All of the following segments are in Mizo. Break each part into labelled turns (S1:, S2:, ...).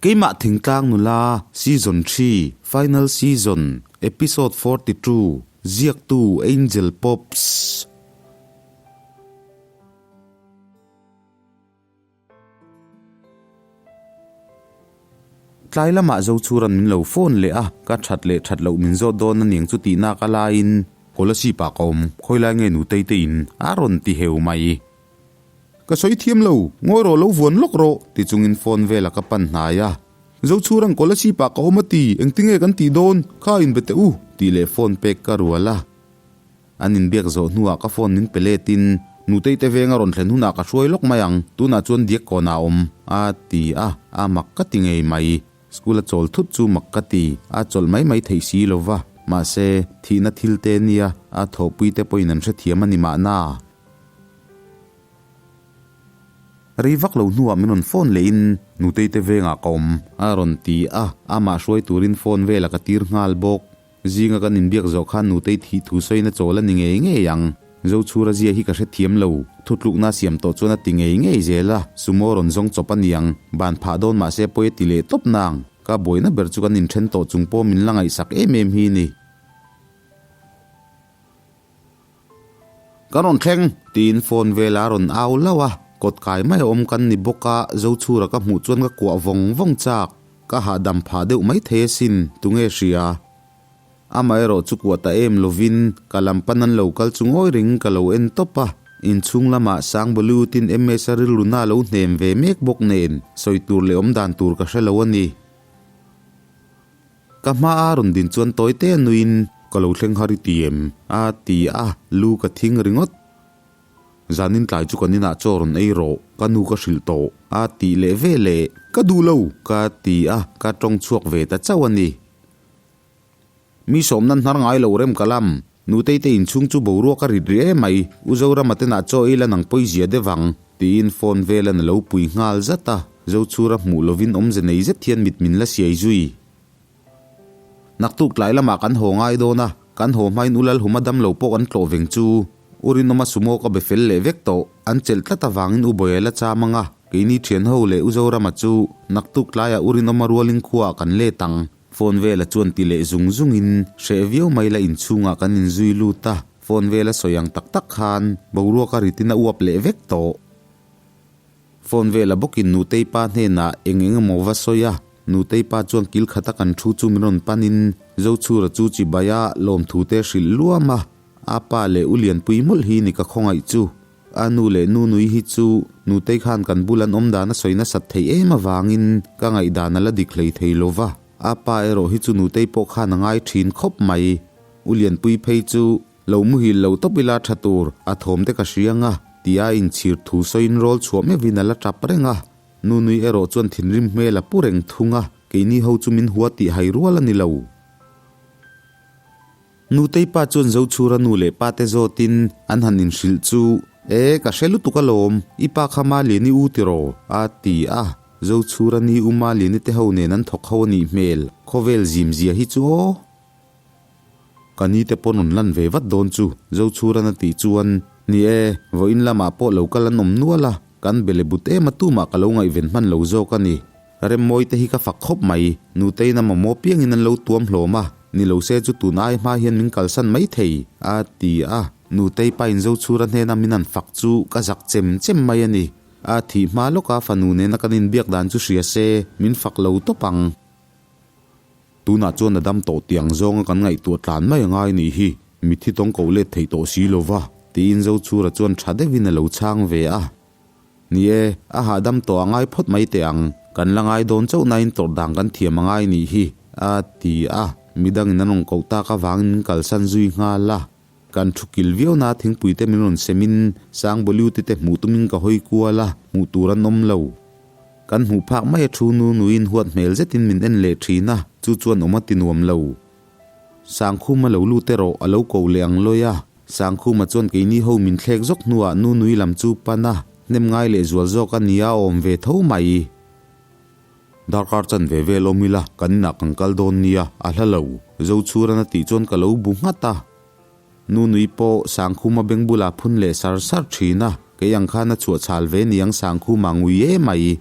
S1: Keimah Thingtlang Nula Season xii Final Season Episode 42 Ziaktu Angel Pops. Tlai lamah Zochhuran min lo phone leh a, ka that leh that loh min zawt dawn aniang chu tih nak a laiin Kolasib ah ka awm, khawilai nge nutei te in a rawn ti heu mai. Ka sawi thiam lo, ngawi rawh lo vuan lawk rawh ti chungin phone vela ka pan hnai a. Zochhur ang Kolasib ah ka awm a ti, engtinge kan tih dawn, kha inbe teh u tih leh phone pek ka rual a. An inbiak zawh hnuah ka phone min pe letin Nutei te veng a rawn thlen hunah ka hruai lawk mai ang, tunah chuan diak kawnah a awm a ti a, a mak ka ti ngei mai. School a chawl thut chu mak ka ti, a chawlh mai mai theih si lo va, mahse thihna thil te nia a thawhpui te pawhin an hrethiam a ni mahna. Rei vak lo hnuah min rawn phone leh in Nutei te vengah ka awm a rawn ti a, amah hruai turin phone velah ka tir nghal bawk. Zinga kan inbiak zawh khan Nutei thih thu sawiin a chawl a ni ngei ngei ang. Zochhura zia hi ka hrethiam lo, thutlukna a siam tawh chuan a ti ngei ngei zel a, sumo rawn zawng chawp a niang, ban phah dawn mahse pawi a ti leh tawp nang. Ka buaina ber chu kan inthen tawh chung pawh min la ngaihsak em em hi ni. Ka rawn thleng! tiin phone vela a rawn au hlauh a, kawt kai mai a awm kan ni bawk a, Zochhura ka hmuh chuan ka kuah vawng vawng chak. Ka hahdam phah deuh mai thei asin, tunge hria? Amaherawh chu kuah ta em lovin ka lam pan an lo kal chu ngawi reng ka lo en tawp a, inchhung lamah Sangbalutin MS a rilru na lo hnem ve mek bawk nen sawi tur leh awm dan tur ka hre lo a ni. Ka hma a rawn din chuan tawi te nuiin ka lo thleng har i ti em? a ti a, lu ka thing ringawt. Zanin tlai chu kan inah chaw rawn ei rawh, ka nu ka hrilh tawh a tih leh ve leh. Ka duh lo ka ti a, ka tawng chhuak ve ta chauh a ni. Mi sawm nan hnar ngai lo rem ka lam, Nutei te inchhung chu boruak a rit rih em mai, U Zorama te nah chaw ei la nang pawi zia deuh ang, tiin phone velan a lo pui nghal zat a, Zochhura hmuh lovin awmze nei zet hian mit min la siai zui. Naktuk tlai lamah kan haw ngai dawn a, kan haw hmain U Lalhuma damlo pawh kan tlawh veng chu. U Rinawma sumo ka be fel leh vek tawh, an chelh tlat avangin U Bawia la cham ang a, keini thianho leh U Zorama chu naktuk tlaiah U Rinawma rualin khuaah kan let ang. Phone vela chuan ti leh zung zungin hreh viau mai la inchhungah kan inzui lut a, phone vela sawi ang tak tak khan boruak a ritin a uap leh vek tawh. Phone vela bawkin Nutei pa hnenah eng eng emaw va sawi a, Nutei pa chuan kil khata kan thu chu min rawn panin Zochhura chu chibai a lawmthu te hrilh luam a, a pa leh u Lianpui mawlh hi ni ka khawngaih chu. A nu leh nu nui hi chu Nutei khan kan bul an awm dan a sawi nasat theih em avangin ka ngaihdan a la dik hlei thei lo va, a pa erawh hi chu Nutei pawh khan a ngai thin khawp mai. U Lianpui phei chu lo muhil lo tawp ila tha tur, a thawm te ka hria ang a, tia inchhir thu sawiin rawl chhuah meuhin a la tap reng a. Nu nui erawh chuan thinrim hmel a pu reng thung a, keini ho chu min hua tih hai rual a ni lo. Nutei pa chuan Zochhura nu leh pa te zawtin an han inhrilh chu, E, ka hre lutuk alawm, i pa kha Maliani u tiraw? a ti a. Zochhura ni u Maliani te ho nen an thawk ho a nih hmel, khawvel zim zia hi chu aw. Ka ni te pawn rawn lan ve vat dawn chu, Zochhuran a tih chuan, Ni e, vawiin lamah pawh lo kal an awm nual a, kan bele but em a tumah ka lo ngaihven hman lo zawk a ni. Remmawi te hi ka fak khawp mai, Nuteiin a mamawh piangin an lo tuam hlawm a, ni lo se chu tun ai hma hian min kalsan mai thei, a ti a. Nutei pain Zochhura hnena min han fak chu ka zak chem chem mai a ni. A thih hma lawka fanu nena kan inbiak dan chu hria se, min fak lo tawp ang. Tunah chuan a dam tawh tiang zawnga kan ngaihtuah tlan mai a ngai nih hi, mitthi tawng ko let thei tawh si lo va, tiin Zochhura chuan tha deuhin a lo chhang ve a. Ni e, a hahdam tawh a ngai phawt mai teh ang. Kan la ngai dawn chauh nain tawrh dan kan thiam a ngai nih hi, a ti a. Midangin an rawn koh tak avangin min kalsan zui nghal a. Kan thu kil viau na thingpui te min rawn semin Sangbawliute te hmuh tumin ka hawi kual a, hmuh tur an awm lo. Kan hmuh phak mai a thu nu nuin huat hmel zetin min en leh thin a, chu chuan awm a ti nuam lo. Sangkhuma lo lut erawh a lo ko leh ang lawi a, Sangkhuma chuan keini ho min thlek zawk hnuah nu nui lam chu pan a, hnem ngai leh zual zawk a nia a awm ve tho mai. Darkar chan ve vel awm ila kan inah kan kal dawn nia, a hla lo. Zochhuran a tih chuan ka lo bu nghat a. Nu nui pawh Sangkhuma beng bulah phun leh sar sar thin a, kei ang khan a chhuah chhal ve niang Sangkhuma ngui em mai.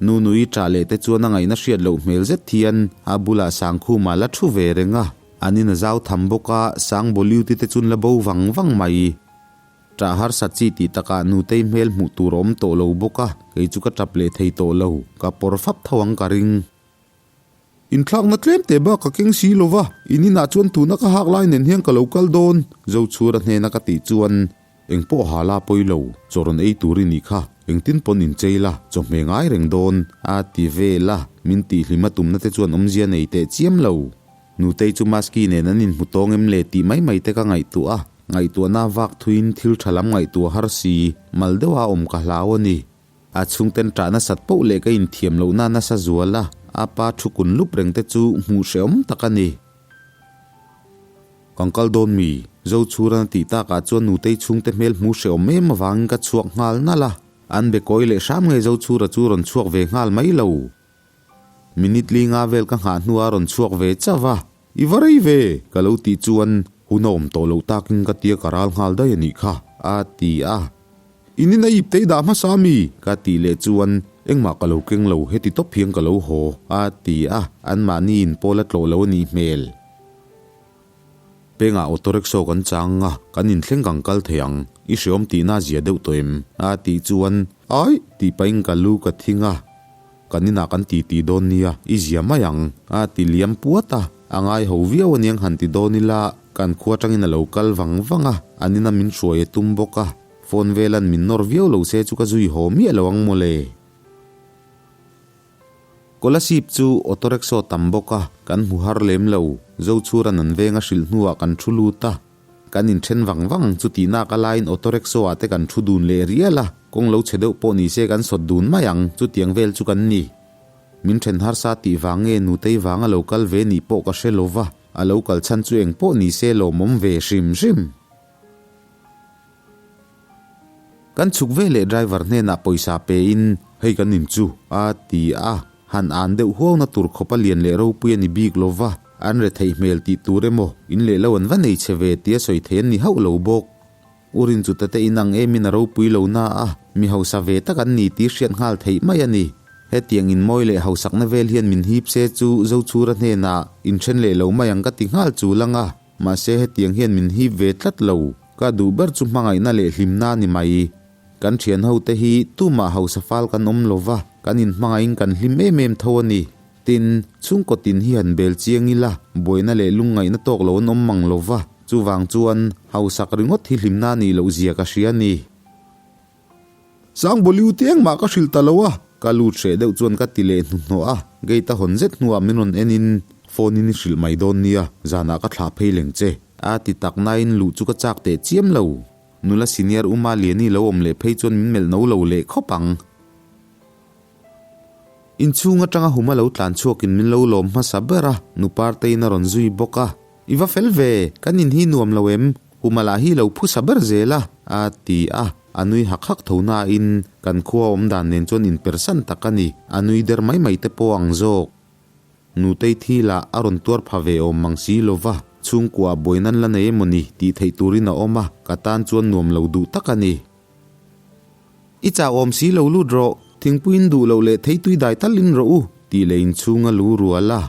S1: Nunui ṭah leh te chuan a ngaihna hriat loh hmel zet hian a bulah Sangkhuma la ṭhu ve reng a, an in a zau tham bawk a, Sangbawliuti te chuan la bo vang vang mai. Ṭah harsa chi tih takah Nutei hmel hmuh tur a awm tawh lo bawk a, kei chu ka ṭap leh thei tawh lo, ka pawr fap tho ang ka ring. Inthlakna tlem teh bak ka keng si lo va, in inah chuan tuna ka hak lai nen hian ka lo kal dawn, Zochhura hnena ka tih chuan, Eng pawh ha la pawi lo, chaw rawn ei tur i nih kha, engtin pawn inchei la, chawhmeh ngai reng dawn, a ti vel a, min tihhlim a tumna te chuan awmzia nei teh chiam lo. Nutei chu Maski nen an inhmu tawng em le tih mai mai te ka ngaihtuah a, ngaihtuahna vak thuiin thil tha lam ngaihtuah har si, mal deuha awm ka hlau a ni. A chhungten ṭah nasat poh leh ka inthiam lohna nasa zual a, a pa thu kun lup reng te chu hmuh hrehawm tak a ni. Kan kal dawn mi, Zochhuran a tih takah chuan Nutei chhungte hmel hmuh hrehawm em avangin ka chhuak nghal nalh a, an be kawi leh hram nge Zochhura chu rawn chhuak ve nghal mai lo. Minute li nga vel ka nghah hnuah a rawn chhuak ve chauh a, I va rei ve! ka lo tih chuan hun a awm tawh loh takin ka tia ka ral nghal daih a nih kha, a ti a. In in a ip tei dah hmasa mi? ka tih leh chuan engmah ka lo keng lo, heti tawp hian ka lo haw, a ti a, anmahni in pawl a tlawh lo a nih hmel. Pengah auto rickshaw kan chang a, kan inthleng kan kal thei ang, i hreawm tihna a zia deuh tawh em? a tih chuan, Aih! tih pahin ka lu ka thing a, kan inah kan titi dawn nia, i zia mai ang, a ti liam puat a, a ngai ho viau aniang han ti dawn ila, kan khua atangin a lo kal vang vang a, an ina min hruai a tum bawk a, phone velan min nawr viau lo se chu ka zui haw miah lo ang mawle. Kolasib chu auto rickshaw tam bawk a, kan hmu har lem lo. Zochhuran an veng a hrilh hnuah kan thu lut a, kan inthen vang vang ang chu tih nak a laiin auto rickshaw ah te kan thu dun leh rial a, kawng lo chhe deuh pawh ni se kan sawt dun mai ang, chutiang vel chu kan ni. Min then harsa tih vang nge nutei vanga lo kal ve nih pawh ka hre lo va, a lo kal chhan chu eng pawh ni se lawmawm ve hrim hrim. Kan chhuk ve leh driver hnenah pawisa pein hei kan in chu a ti a, han an deuh huauna tur khawpa lian leh ropui a ni bik lo va, an retheih hmel tih tur emaw in leh lo an va nei che ve tia sawi thei an ni hauh lo bawk. U Rinchuta te in ang emin a ropui lo na a, mi hausa ve tak an ni tih hriat nghal theih mai a ni. Hetiang in mawi leh hausakna vel hian min hip se chu Zochhura hnenah inthen leh lo mai ang ka ti nghal chul ang a. Mahse hetiang hian min hip ve tlat lo, ka duh ber chu hmangaihna leh hlimna a ni mai. Kan thian ho te hi tumah hausa fal kan awm lo va, kan inhmangaihin kan hlim em em tho a ni. Tin, chhungkaw tin hi han bel chiang ila, buaina leh lungngaihna tawk lo an awm mang lo va, chuvang chuan hausak ringawt hi hlimna a nih loh zia ka hria a ni. Sangbawliu te engmah ka hrilh ta lo a, ka lut hreh deuh chuan ka ti leh hnuhnawh a, gate a hawn zet hnuah min rawn en in phone in i hrilh mai dawn nia, zanah ka thlah phei leng che. A ti tak nain luh chu ka chak teh chiam lo. Nula senior Uma Liani lo awm leh phei chuan min melh no lo leh khawp ang. Inchhung atanga Huma lo tlan chhuakin min lo lawm hmasa ber a, nu Parteiin a rawn zui bawk a. I va fel ve, kan in hi nuam lo em? Huma lah hi lo phusa ber zel a, a ti a, a nui hak hak tho nain kan khua awm dan nen chuan inpersan tak a ni, a nui der mai mai te pawh ang zawk. Nutei thi lah a rawn tuar pha ve awm mang si lo va, chhungkua buai nan la nei emaw ni tih theih turin a awm a, ka tan chuan nuam lo duh tak a ni. I chau awm si lo lut rawh, thingpuiin duh loh leh theitui dai talin rawh u, tih leh inchhung a lu rual a.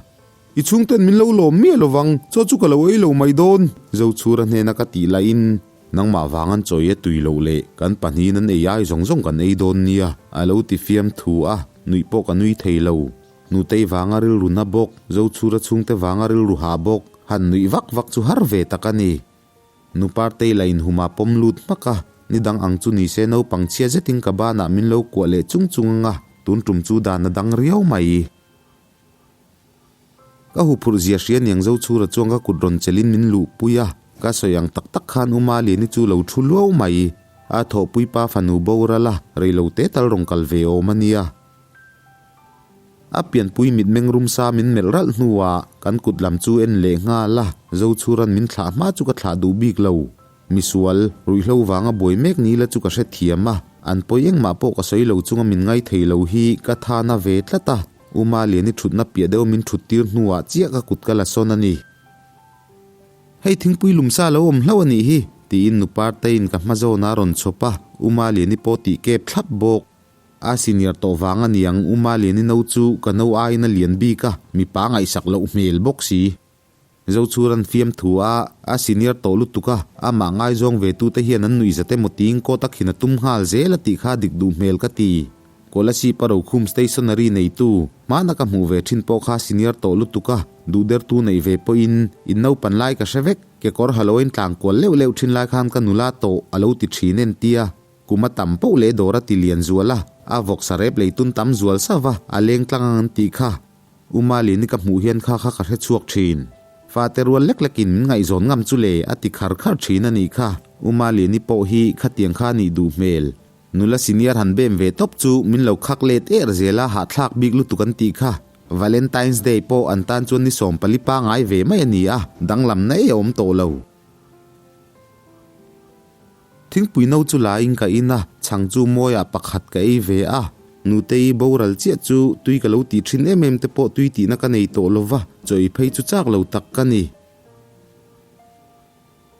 S1: I chhungten min lo lawm miah lovang, chaw chu ka lo ei lo mai dawn, Zochhura hnena ka tih lahin, Nangmah vang an chawi a tui loh leh kan pahnihin an ei ai zawng zawng kan ei dawn nia, a lo ti fiam thu a, nuih pawh ka nui thei lo. Nutei vanga rilru na bawk, Zochhura chhungte vanga rilru hah bawk, han nuih vak vak chu har ve tak a ni. Nu Partei la inhum a pawm lut hmak a, ni dang ang chu ni se naupang chhia zetin ka banah min lo kuah leh chung chung ang a, tun tum chu dan a dang riau mai. Ka huphurh zia hria niang Zochhura chuan ka kut rawn chelhin min luhpui a, ka sawi ang tak tak khan U Maliani chu lo thu luau mai. A thawhpui pa fanu boral a, reilo te tal rawn kal ve awm a nia. A pianpui mitmeng rum sa min melh ralh hnuah kan kut lam chu en leh nghal a, Zochhuran min thlah hma chu ka thlah duh bik lo. Misual, ruihhlo vanga buai mek ni la chu ka hrethiam a, an pawi engmah pawh ka sawi lo chunga min ngai thei lo hi ka thana ve tlat a, U Maliani thutna piah deuh min thut tir hnuah chiah ka kut ka la sawn a ni. Hei thingpui lumsa lo awm hlauh a nih hi, tiin nu Parteiin ka hma zawnah a rawn chhawp a, U Maliani pawh tih kep thlap bawk. A senior tawh vang a niang, U Maliani no chu ka no aiin a lian bik a, mipa ngaihsak loh hmel bawk si. Zochhur an fiam thu a, a senior tawh lutuk a, amah ngaizawng ve tute hian an nuih zat emaw tiin kawt a khin a tum nghal zel a tih kha dik duh hmel ka ti. Kolasib a rokhum stationery neitu, hmana ka hmuh ve thin pawh kha senior tawh lutuk a, duh dertu neih ve pawhin in naupan lai ka hre vek, kekawr haloin tlang kual leuh leuh thin lai khan ka nula tawh a lo ti thin en tia. Kum a tam poh leh dawr a ti lian zual a, a vawksa rep lei tun tam zual sauh va, a leng tlang ang an tih kha. U Malini ka hmuh hian kha kha ka hre chhuak thin. Fate rual lek lekin min ngaihzawn ngam chu le a ti khar khar thin a nih kha. U Malini pawh hi khatiang kha a nih duh hmel. Nula senior han bem ve tawp chu min lo khak let er zel a hahthlak bik lutuk an tih kha. Valentine's Day pawh an tan chuan ni 14 pangai ve mai a ni a, danglamna ei a awm tawh lo. Thingpui no chu la in ka in a, chhang chu mawiah pakhat ka ei ve a. Nutei boral chiah chu tui ka lo tih thin em em te pawh tui tihna ka nei tawh lova, chaw ei phei chu chak lo tak ka ni.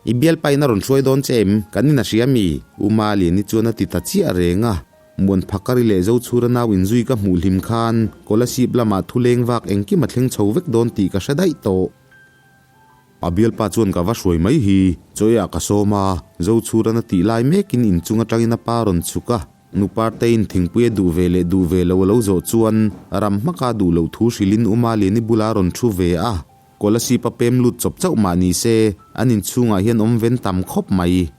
S1: I bialpa in a rawn hruai dawn che em? Kan in a hria mi? U Maliani chuan a ti ta chiah reng a. Muan Phakari leh Zochhura nau inzui ka hmuh hlim khan Kolasib lamah thuleng vak engkim a thleng chho vek dawn tih ka hre daih tawh. A bialpa chuan ka va hruai mai hi, chawiah ka sawm a, Zochhuran a tih lai mekin inchung atangin a pa rawn chhuk a, nu Partei'n thingpui a duh ve leh duh ve lo a lo zawh chuan ram hmaka duh loh thu hrilhin U Maliani bula a rawn thu ve a, Kolasib a pem lut chawp chauh mah ni se, an inchhungah hian awm ven tam khawp mai.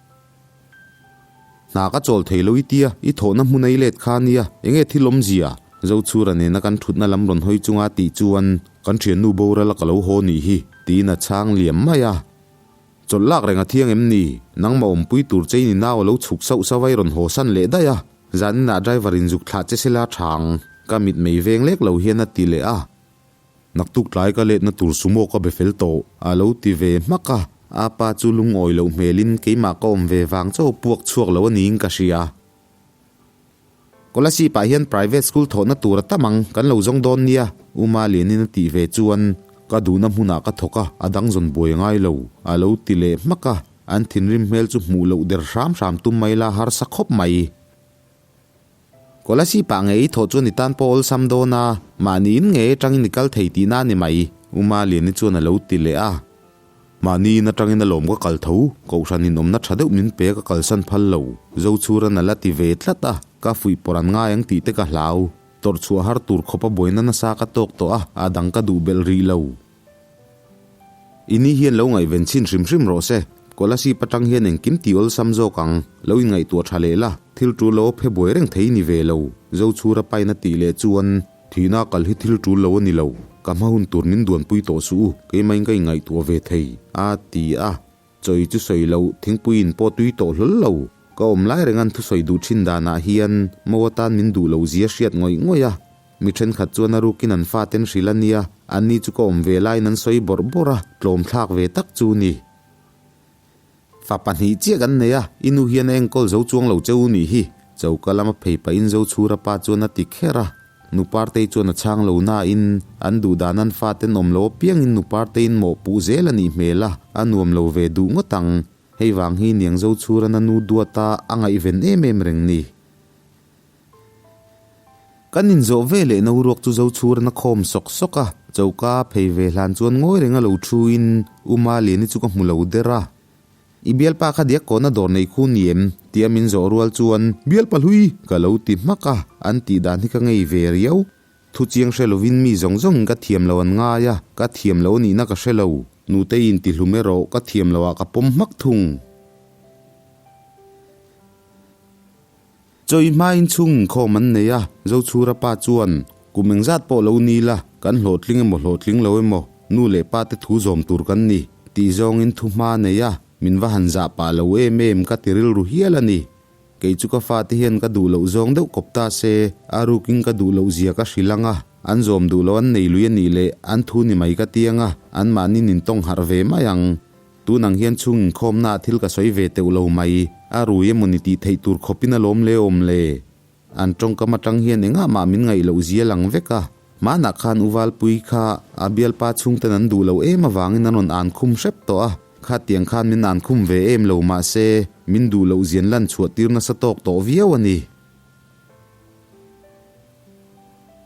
S1: Hna ka chawl thei lo i tia, i thawhna hmun a i let kha ania, enge thil awmzia? Zochhura nena kan thutna lam rawn hawi chunga tih chuan kan thiannu boral a ka lo haw nih hi, tiin a chhang liam mai a. Chawlh lak reng a thiang em ni? Nangmah awmpui tur che in i nau a lo chhuk sauh sauh a i rawn haw san leh daih a, zaninah driver in zuk thlah che sela tha ang, ka mitmei veng lek lo hian a ti leh a. Naktuk tlai ka letna tur sumo ka be fel tawh a lo ti ve hmak a, a pa chu lungawi loh hmelin keimah ka awm ve vang chaw puak chhuak lo a niin ka hria. Kolasib ah hian private school thawhna tur a tam ang, kan lo zawng dawn nia, U Malianin a tih ve chuan ka duhna hmunah ka thawk a, a dang zawn buai a ngai lo, a lo ti leh hmak a, an thinrim hmel chu hmuh loh der hram hram tum mai la harsa khawp mai. Kolasib ah ngei thawh chuan i tan pawh awlsam dawn a, mahni in ngei atangin i kal thei tihna a ni mai, U Maliani chuan a lo ti leh a. Mahni in atangin a lawm ka kal tho, Kohhran in awmna tha deuh min pe ka kalsan phal lo, Zochhuran a la ti ve tlat a, ka fuih pawrh an ngai ang tih te ka hlau. Tawrh chhuah har tur khawp a buaina nasa ka tawk tawh a, a dang ka duh belh rih lo. I ni hian lo ngaihven chhin hrim hrim rawh se. Kolasib atang hian engkim ti awlsam zawk ang. Lo inngaihtuah tha leh la, thil tul lo a phe buai reng thei ni ve lo. Zochhura pain a tih leh chuan, Thihna kal hi thil tul lo a ni lo. Ka hma hun tur min duanpui tawh suh u, keimahin ka inngaihtuah ve thei, a ti a. Chawi chu sawi loh, thingpui in pawh tui tawh hlawl lo. Ka awm lai reng an thusawi duh thin danah hian mo atan min duh loh zia hriat ngawih ngawih a. Mi thenkhat chuan a rukin an faten hrilh a nia, anni chu ka awm ve laiin an sawi bawrh bawrh a, tlawm thlak ve tak chu ni. Fa pahnih chiah kan nei a, i nu hian a enkawl zo chuang lo che u nih hi, choka lama phei pahin Zochhura pa chuan a ti kher a. Nu Partei chuan a chhang lo nain, an duh dan an faten awm lo apiangin Nu Parteiin mawhpuh zel a nih hmel a, a nuam lo ve duh ngawt ang. Hei vang hi niang Zochhuran a nu duata a ngaihven em em reng ni. Kan inzawh ve leh no ruak chu Zochhuran a khawm sawk sawk a, choka phei ve hlan chuan ngawi renga lo thuin U Maliani chu ka hmu lo der a. I bialpa kha diak kawna dawr nei khu ni em? tia min zawh rual chuan, Bialpa hlui! ka lo ti hmak a, an tih dan hi ka ngei ve riau. Thu chiang hre lovin mi zawng zawngin ka thiam lo an ngai a, ka thiam lo nihna ka hre lo. Nutei intihlum erawh ka thiam loah ka pawm hmak thung. Chawi hmain chhung inkhawm an nei a, Zochhura pa chuan, Kum engzat pawh lo ni la, kan hlawhtling emaw hlawhtling lo emaw, nu leh pa te thu zawm tur kan ni, tih zawngin thu hma nei a, min va han zah pah lo em em ka ti rilru hial a ni. Kei chu ka fate hian ka duh loh zawng deuh kawp ta se, a rukin ka duh loh zia ka hrilh ang a, an zawm duh loh an nei lui a nih leh an thu ni mai ka ti ang a, anmahni nin tawng harh ve mai ang. Tun ang hian chhung inkhawmna ah thil ka sawi ve teuh lo mai, a rui emaw ni tih theih tur khawpin a lawm le awm le. An tawngkam atang hian engah mah min ngaih loh zia lang vek a, hmanah khan U Valpui kha a bialpa chhungten an duh loh em avangin an rawn an khum hrep tawh a, khatiang khan min an khum ve em lo mahse min duh loh zian lan chhuah tir nasa tawk tawh viau a ni.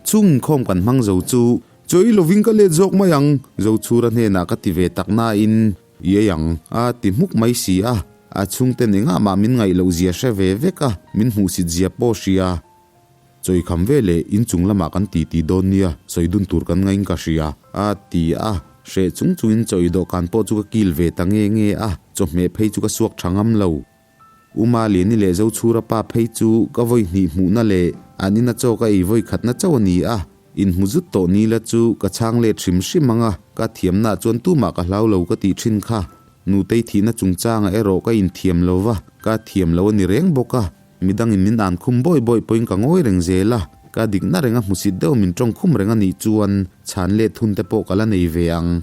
S1: Chung inkhawm kan hmang zo chu chawi lovin ka let zawk mai ang, Zochhura hnenah ka ti ve tak nain i ei ang a ti hmuk mai si a, a chhungten engah mah min ngaih loh zia hre ve vek a, min hmuhsit zia pawh hria. Chawi kham ve leh inchung lamah kan ti ti dawn nia, sawi dun tur kan ngain ka hria, a ti a. Hreh chung chungin chawi dawhkan pawh chu ka kil ve ta nge nge a, chawhmeh phei chu ka suak tha ngam lo. U Maliani leh Zochhura pa phei chu ka vawi hnih hmuhna leh an ina chaw ka ei vawi khatna chauh a ni a, inhmu zut tawh ni la chu ka chhang let hrim hrim ang a, ka thiamnaah chuan tumah ka hlau lo ka tih thin kha. Nutei thihna chungchangah erawh ka inthiam lo va, ka thiam lo a ni reng bawk a. Midangin min an khum bawi bawi pawhin ka ngawi reng zel a, ka dikna renga hmusit deuh min tawng khum reng a nih chuan chhan leh thun te pawh ka la nei ve ang.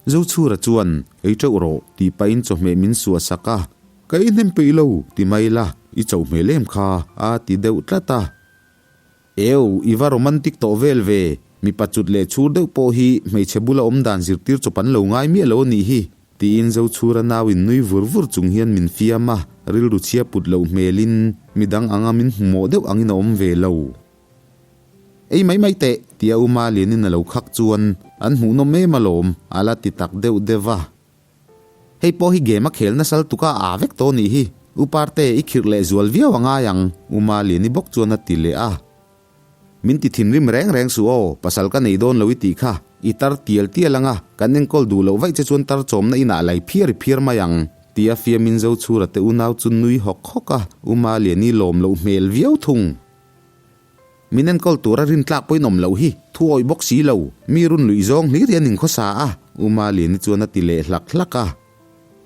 S1: Zochhura chuan, Ei teuh rawh, tih pahin chawhmeh min suah sak a, Ka ei hnem peih lo, ti mai la, i chauhmel em kha, a ti deuh tlat a. Eu, i va romantic tawh vel ve, mipa cut leh chhur deuh pawh hi hmeichhe bula awm dan zirtir chawp an lo ngai miah lo a nih hi, tiin Zochhura nauin nui vur vur chung hian min fiam a, rilru chhia put loh hmelin midang anga min hmuhmawh deuh angin a awm ve lo. Ei mai mai teh, tia U Malianin a lo khak chuan an hmuhnawm em alawm, a la ti tak deuh deuh a. Hei pawh hi game a khel nasal tuk a aa vek tawh nih hi. U Parte, i khirh leh zual viau a ngai ang, U Maliani bawk chuan a ti leh a. Min ti thinrim reng reng suh aw, pasal ka nei dawn lo i tih kha. I tar tial tial ang a, kan enkawl duh loh vaih che chuan tar chawmna inah lai phiar i phiar mai ang, tia fiamin Zochhura te unau chu nui hawk hawk a, U Maliani lawm loh hmel viau thung. Min enkawl tura rintlak pawhin awm loh hi thu awih bawk si lo, mi run luih zawng hlir hian inkhawsa a, U Maliani chuan a ti leh hlak hlak a.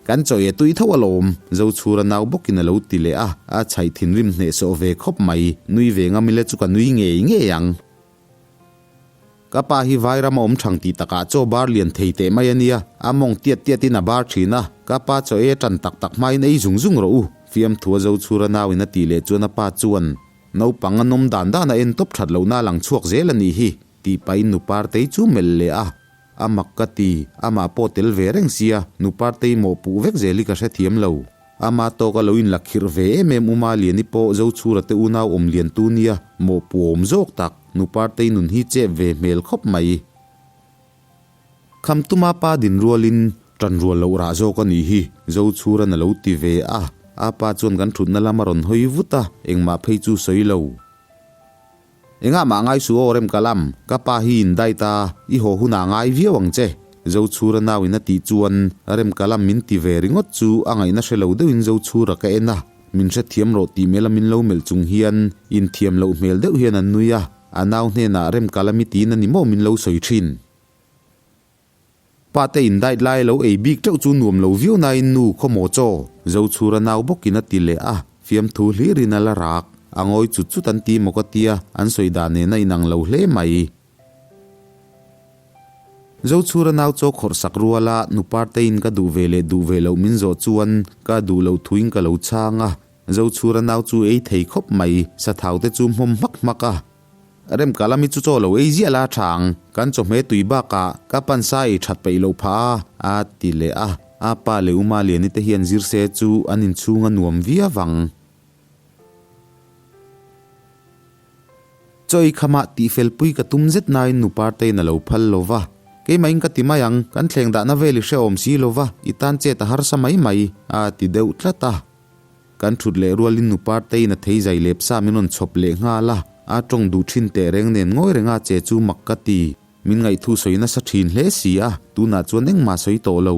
S1: Kan chawi a tui tho alawm, Zochhura nau bawkin a lo ti leh a, a chhaih thinrim hnehsawh ve khawp mai, nui ve ngam ila chu ka nui ngei ngei ang. Ka pa hi vai rama awm thang tih takah chaw bar lian thei teh mai a nia, a mawng tiat tiatin a bar thin a, ka pa chaw ei a tan tak tak hmain ei zung zung rawh u, fiamthua Zochhura nauin a tih leh chuan a pa chuan, Naupang an awm dan dan a en tawp that lohna a lang chhuak zel a nih hi, tih pahin nu Partei chu melh leh a. A mak ka ti, amah pawh tel ve reng sia, nu Partei mawhpuh vek zel hi ka hrethiam lo. Ama tawk a lo inla khirh ve em em Uma Liani pawh Zochhura te unau awm lian tu nia, mawhpuh awm zawk tak, nu Partei nun hi chep ve hmel khawp mai. Kham tuma pa din rualin ṭan rual loh rah zawk a nih hi, Zochhuran a lo ti ve a. A pa chuan kan ṭhutna lam a rawn hawi vut a, engmah phei chu sawi lo. Engah mah ngai suh aw Remkalam, ka pa hi in diet a, i haw hunah ngai viau ang che, Zochhura nauin a tih chuan Remkalam min ti ve ringawt chu a ngaihna hre lo deuhin Zochhura ka en a, min hrethiam rawh tih mela min lo melh chung hian inthiam loh hmel deuh hian an nui a. A nau hnenah Remkalami tiin a ni maw min lo sawi thin. Pa te in diet lai lo ei bik teuh chu nuam lo viau nain nu khaw maw chaw Zochhura nau bawkin a ti leh a, fiamthu hlirin a la rak. A ngawi chut chut an ti maw ka tia, an sawi dan nen a inang lo hle mai. Zochhura nau chaw khawrh sak ruala nu Partein ka duh ve leh duh ve loh min zawh chuan ka duh loh thuin ka lo chhang a, Zochhura nau chu ei thei khawp mai, sathau te chu hmawm hmak hmak a. Remkalami chu chaw lo ei ziah la tha ang, kan chawhmeh tui bakah ka pansa ei that peih loh phah a, a ti leh a. A pa leh Uma Liani te hian zir se chu an inchhung a nuam viau ang. Chaw ei khamah tihfelpui ka tum zet nain nu Partein a lo phal lo va. Keimahin ka ti mai ang, kan thleng dahna vel i hrehawm si lo va, i tan chet a harsa mai mai, a ti deuh tlat a. Kan thut leh rualin nu Partein a thei zai lep sa min rawn chhawp leh nghal a, a tawng duh thin teh reng nen ngawi renga che chu mak ka ti. Min ngaihthu sawi nasa thin hle si a, tunah chuan engmah sawi tawh lo.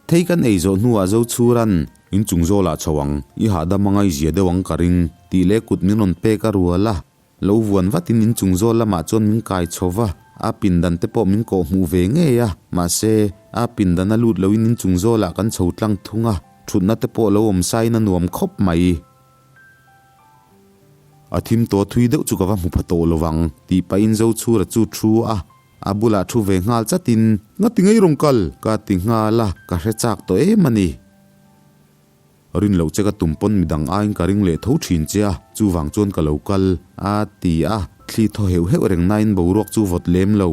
S1: Thei kan ei zawh hnuah Zochhuran, Inchung zawlah chho ang, i hahdam a ngaizia deuh ang ka ring, tih leh kut min rawn pek a rual a. Lo vuan vatin inchung zawl lamah chuan min kai chho va, a pindan te pawh min kawh hmuh ve ngei a, mahse, a pindan a lut loin inchung zawlah kan chho tlang thung a, thutna te pawh lo awm sain a nuam khawp mai. A thim tawh thui deuh chu ka va hmu pha tawh lo vang, tih pahin Zochhura chu thu a, a bulah thu ve nghal chatin, Ngati ngei rawn kal? ka ti nghal a, ka hre chak tawh em a ni. Rin loh che ka tum pawn midang aiin ka ring leh tho thin che a, chuvang chuan ka lo kal, a ti a, thli thaw heuh heuh reng nain boruak chu vawt lem lo.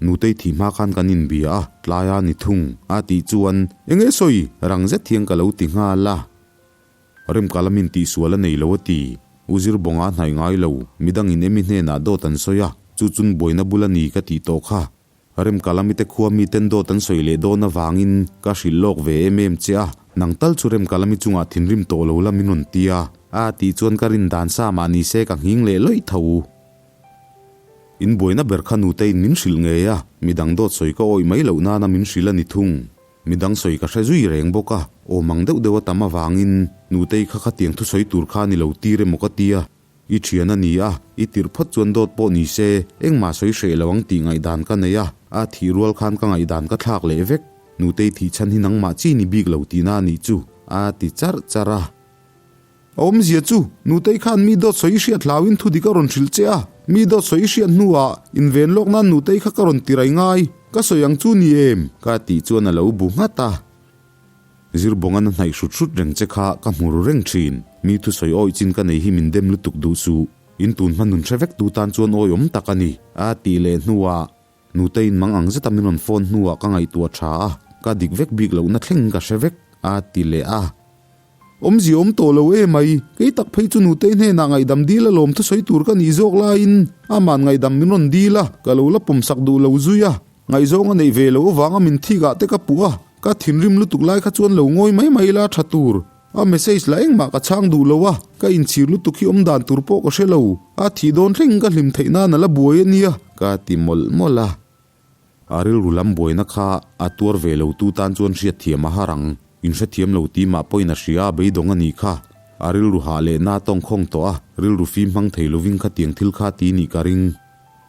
S1: Nutei thih hma khan kan inbia a, tlaia ni thung, a tih chuan, Enge sawi? Rang zet hian ka lo ti nghal a. Remkalamin tihsual a nei lo a ti. U Zirbawnga a hnaih ngai lo, midangin Emy hnenah dawt an sawi a, chu chun buaina bul a ni ka tih tawh kha. Remkalami te khua miten dawt an sawi leh dawn avangin ka hrilh lawk ve em em che a, nang tal chu Remkalami chungah thinrim tawh lo la min rawn ti a, a tih chuan ka rin dan sa mah ni se ka nghing leh lawih tho. In buaina ber kha nuteiin min hrilh ngei a, midang dawt sawi ka awih mai loh nana min hrilh a ni thung. Midang sawi ka hre zui reng bawk a, awm ang deuh deuh a tam avangin nutei kha khatiang thusawi tur kha ni lo tir emaw ka ti a, i thian a ni a, i tirh phawt chuan dawt pawh ni se, engmah sawi hreh lo ang tih ngaihdan ka nei a, a thih rual khan ka ngaihdan ka thlak leh vek. Nutei thih chhan hi nangmah chi ni bik lo tihna a nih chu, a ti charh charh a. A awmzia chu, Nutei khan mi dawt sawi hriat hlauin thu dik a rawn hrilh che a, mi dawt sawi hriat hnuah inven lawk nan Nutei kha ka rawn ti rai ngai, ka sawi ang chu ni em? Ka tih chuan a lo bu nghat a. Zirbawngan a hnaih hrut hrut reng che kha ka hmu ru reng thin, mi thusawi awih chin ka nei hi min dem lutuk duh suh, in tun hma nun hre vek tu tan chuan awihawm tak a ni, a tih leh hnuah Nuteiin mang ang zeta min rawn phone hnuah ka ngaihtuah tha a, ka dik vek bik lohna thleng ka hre vek, a ti leh a. Awmzia awm tawh lo e mai, kei tak phei chu nutei hnenah ngaihdam dil alawm thusawi tur ka nih zawk laiin aman ngaihdam min rawn dil a, ka lo la pawmsak duh lo zui a, ngaihzawng a neih ve loh avanga min thik ah te ka puh a, ka thinrim lutuk lai kha chuan lo ngawi mai mai la tha tur. A message lah engmah ka chhang duh lo a, ka inchhir lutuk hi awm dan tur pawh ka hre lo, a thih dawn thleng ka hlim theih nan a la buai a nia, ka ti mawlh mawlh a. A rilru lam buaina kha a tuar ve lo tu tan chuan hriatthiam a har ang, in hrethiam lo ti mah pawhin a hria a beidawng a nih kha. A rilru hah leh na tawngkhawng tawh a, rilru fim hmang thei lovin khatiang thil kha ti nih ka ring.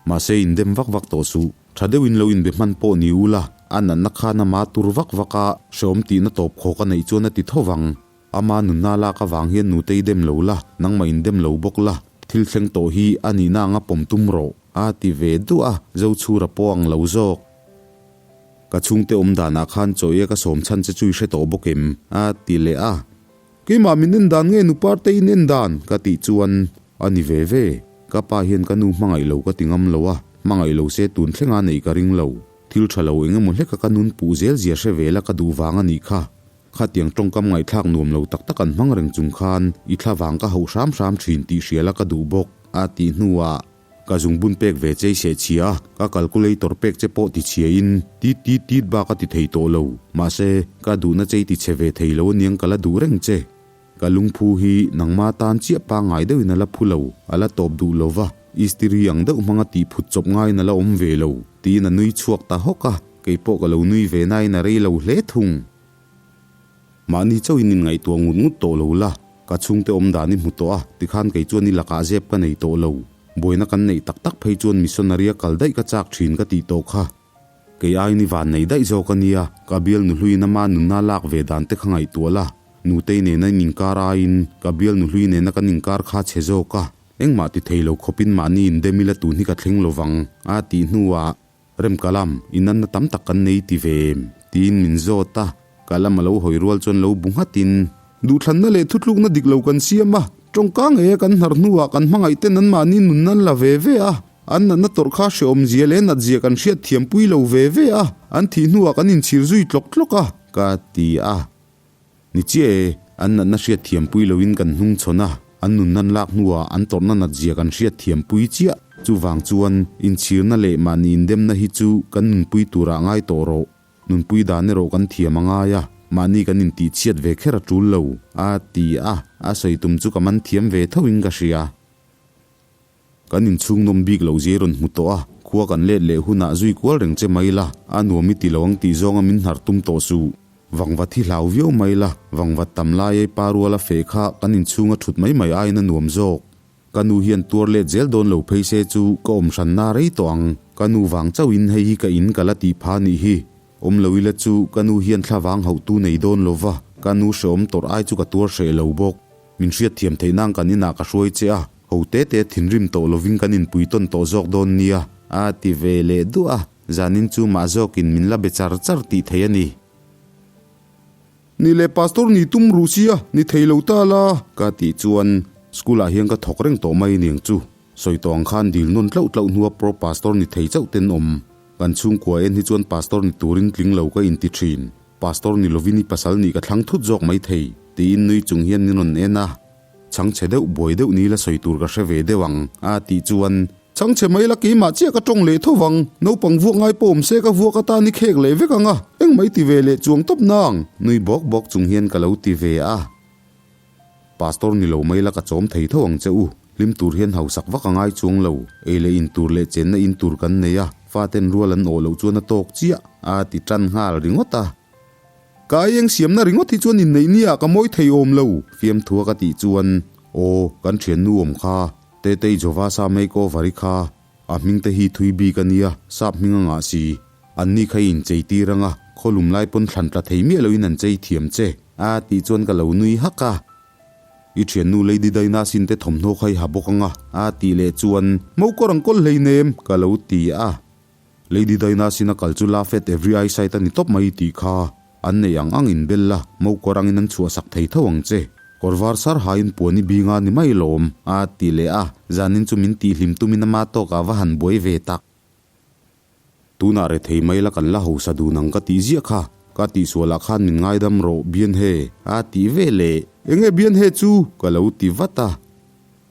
S1: Mahse indem vak vak tawh suh. Tha deuhin lo inbe hman pawh ni ula, a natna khan ama tur vak vak a, hreawm tihna tawp khawk a neih chuan a ti tho vang. Ama nunna lak avang hian nutei dem lo la, nangmah indem lo bawk la, thil thleng tawh hi a nihna anga pawm tum rawh, a ti ve duah a, Zochhura pawh ang lo zawk. Ka chhungte awm danah khan chaw ia ka sawm chhan che chu i hre tawh bawk em? a ti leh a. Keimah min en dan nge nuparte in en dan? ka tih chuan, A ni ve ve, ka pa hian ka nu hmangaih lo ka ti ngam lo a, hmangaih lo se tun thlenga neih ka ring lo. Thil tha lo eng emaw hleka ka nun puh zel zia hre ve la ka duh vang a nih kha. Khatiang tawngkam ngaihthlak nuam lo tak tak an hmang reng chung khan i thla vang ka hauh hram hram thin tih hria la ka duh bawk, a tih hnuah ka zungbun pek ve chei seh chhia a, ka calculator pek che pawh ti chhia in tit tit tit bak a ti thei tawh lo. Mahse, ka duhna chei ti chhe ve thei lo aniang ka la duh reng che. Ka lungphu hi nangma tan chiah pangngai deuhin a la phu lo, a la tawp duh lo va, istiri ang deuh hmanga tih phut chawp ngaiin a la awm ve lo, tiin a nui chhuak ta hawk a, kei pawh ka lo nui ve nain a rei lo hle thung. Mahni chauhin inngaihtuah ngut ngut tawh lo la, ka chhungte awm dan i hmu tawh a, tikhan kei chuan i lakah zep ka nei tawh lo. Buaina kan neih tak tak phei chuan missionary a kal daih ka chak thin ka tih tawh kha. Kei aiin i van nei daih zawk a nia, ka bial nuhluiin ama nunna lak ve dan te kha ngaihtuah la, nutei nena in inkar aiin ka bial nuhlui nena kan inkar kha chhe zawk a, engmah ti thei lo khawpin mahni indem ila tun hi ka thleng lovang a tih hnuah Remkalam, inanna tam tak kan nei ti ve em? tiin min zawt a, ka lam a lo hawi rual chuan lo bu nghatin, Duhthlanna leh thutlukna dik lo kan siam a, tawngka ngeia kan hnar hnuah kan hmangaihten anmahni nunna an la ve ve a, An natna tawrh kha hrehawmzia leh natzia kan hriat thiam pui lo ve ve a, an thih hnuah kan inchhir zui tlawk tlawk a, ka ti a. Ni chiah e, an natna hriat thiam pui loin kan hnung chhawn a, an nun nan lak hnuah an tawrhna natzia kan hriat thiam pui chiah. Chuvang chuan, inchhirna leh mahni indemna hi chu kan nunpui turah ngai tawh rawh. Nunpui dan erawh kan thiam a ngai a, mahni kan intihchhiat ve kher a tul lo, a ti a, a sawi tum chu ka man thiam ve thoin ka hria. Kan inchhung nawm bik loh zia i rawn hmu tawh a, khua kan let leh hunah zui kual reng che mai la, a nuam i ti lo ang tih zawnga min hnar tum tawh suh. Vangvat hi hlau viau mai la, vangvat tam lai ei pa ruala feh kha kan inchhunga thut mai mai aiin a nuam zawk. Ka nu hian tuar let zel dawn lo phei se chu ka awm hranna rei tawh ang, ka nu vang chauhin hei hi ka in ka la tih pha nih hi. Awm lo ila chu ka nu hian thla vang hauhtu nei dawn lo va, ka nu hrehawm tawrh ai chu ka tuar hreh lo bawk. Min hriatthiam theih nan kan inah ka hruai che a, ho te te thinrim tawh lovin kan inpui tawn tawh zawk dawn nia, a ti ve leh duah a, zanin chu mah zawkin min la be char char tih theih a ni. Ni leh Pastor ni tum ruh sia, ni thei lo ta la, ka tih chuan school ah hian ka thawk reng tawh mai aniang chu. Sawi tawh ang khan dil nawn tlauh tlauh hnua pro Pastor ni thei chauh ten awm. Kan chhungkua en hi chuan Pastor ni turin tling lo ka inti thin. Pastor ni lovin i pasal nih ka thlang thut zawk mai thei. Tiin nui chung hian min rawn en a. Chhangchhe deuh buai deuh ni la sawi tur ka hre ve deuh ang, a tih chuan. Chhangchhe mai la keimah chiah ka tawng leh tho vang, naupang vuak ngai pawh awm se ka vuak atan i khek leh vek ang a, engmah i ti ve leh chuang tawp nang, nui bawk bawk chung hian ka lo ti ve a. Pastor ni lo mai la ka chawm thei tho ang che u, hlim tur hian hausak vak a ngai chuang lo, ei leh in tur leh chenna in tur kan nei a, faten rual an awh loh chuan a tawk chiah, a ti tan nghal ringawt a. Ka aieng siamna ringawt hi chuan inneih nia ka mawi thei awm lo, fiamthua ka tih chuan, Aw, kan thiannu awm kha, Tetei Jovasa makeover i kha, a hming te hi thui bik a nia, sap hming a ngah si. Anni kha i inchei tir anga, khawlum lai pawn thlan tla thei miah loin an chei thiam che, a tih chuan ka lo nui hak a. I thiannu Lady Daina sin te thawmhnaw kha i ha bawk anga, a tih leh chuan, Mokawr ang kawl hleinem, ka lo ti a. Lady Daina sin a kal chu laugh at every eyesight a ni tawp mai tih kha an neih ang ang in bel la, mokawr angin an chhuah sak thei tho ang che. Kawr var sar hain puan i binga ni mai lawm, a ti leh a, zanin chu min tihhlim tumin ama tawkah va han buai ve tak. Tunah rethei mai la kan la hausa dun ang ka tih ziah kha, ka tihsualah khan min ngaidam rawh Bianhe, a tih ve leh. Enge Bianhe chu? ka lo ti vat a.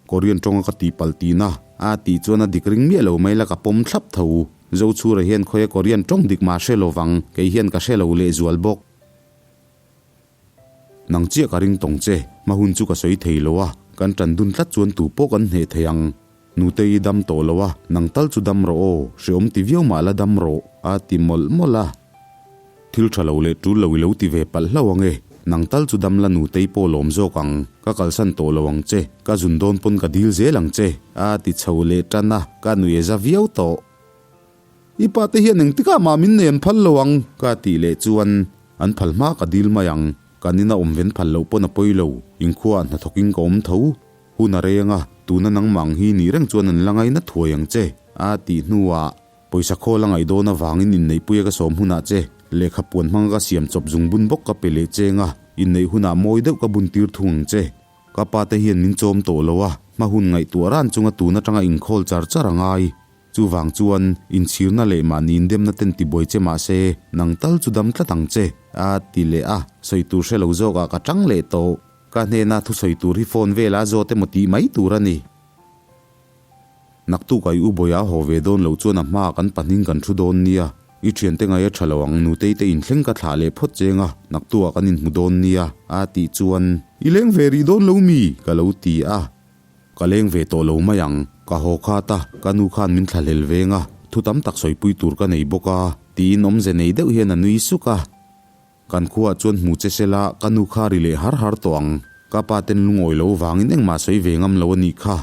S1: Korean tawnga ka tih palh tihna a tih chuan a dik ring miah lo mai la ka pawm thlap tho. Zochhura hian khawia Korean tawng dik mah hre lovang, kei hian ka hre lo lehzual bawk. Nang chiah ka ring tawng che, hma hun chu ka sawi thei lo a, kan tan dun tlat chuan tu pawh kan hneh thei ang. Nute i dam tawh lo a, nang tal chu dam rawh aw, hreawm ti viau mah la dam rawh, a ti mawlh mawlh a. Thil tha lo leh tul lo i lo ti ve palh hlauh ang e, nang tal chu damla nutei pawh lawm zawk ang, ka kalsan tawh lo ang che, ka zun dawn pawn ka dil zel ang che, a ti chho leh tan a, ka nui e za viau tawh. I pa te hian engtikah mah min nei an phal lo ang, ka tih leh chuan an phal hma ka dil mai ang, kan ina awm ven phal loh pawn a pawi lo, inkhua ah hnathawk in ka awm tho, hun a reng a, tuna nangmah ang hi nih reng chuan an la ngaina thuai ang che, a tih hnuah. Pawisa khawl a ngaih dawn avangin inneihpuia ka sawm hunah che lehkha puan hmanga ka siam chawp zung bun bawk ka pe leh cheng a, inneih hunah mawi deuh ka bun tir thung ang che. Ka pa te hian min chawm tawh lo a, hma hun ngaihtuah ran chunga tun atanga inkhawl char char a ngai. Chuvang chuan, inchhirna leh mahni indemna ten tibuai che mah se, nang tal chu dam tlat ang che, a ti leh a, sawi tur hre lo zawkah ka tang leh tawh. Ka hnena thusawi tur hi phone vela zawt emaw tih mai tur a ni. Naktuk a i u Bawia haw ve dawn loh chuan a hmaah kan pahning kan thu dawn nia. I thiante ngai a tha lo ang, nutei te inthleng ka thlah leh phawt cheng a, naktukah kan inhmu dawn nia, a tih chuan, I leng ve rih dawn lo mi? ka lo ti a. Ka leng ve tawh lo mai ang, ka haw khat a, ka nu khan min thlahlel veng a, thu tam tak sawipui tur ka nei bawk a, tiin awmze nei deuh hian a nui suk a. Kan khuaah chuan hmu che sela ka nu kha ri leh har har tawh ang. Ka pa ten lungawi lo vangin engmah sawi ve ngam lo a nih kha.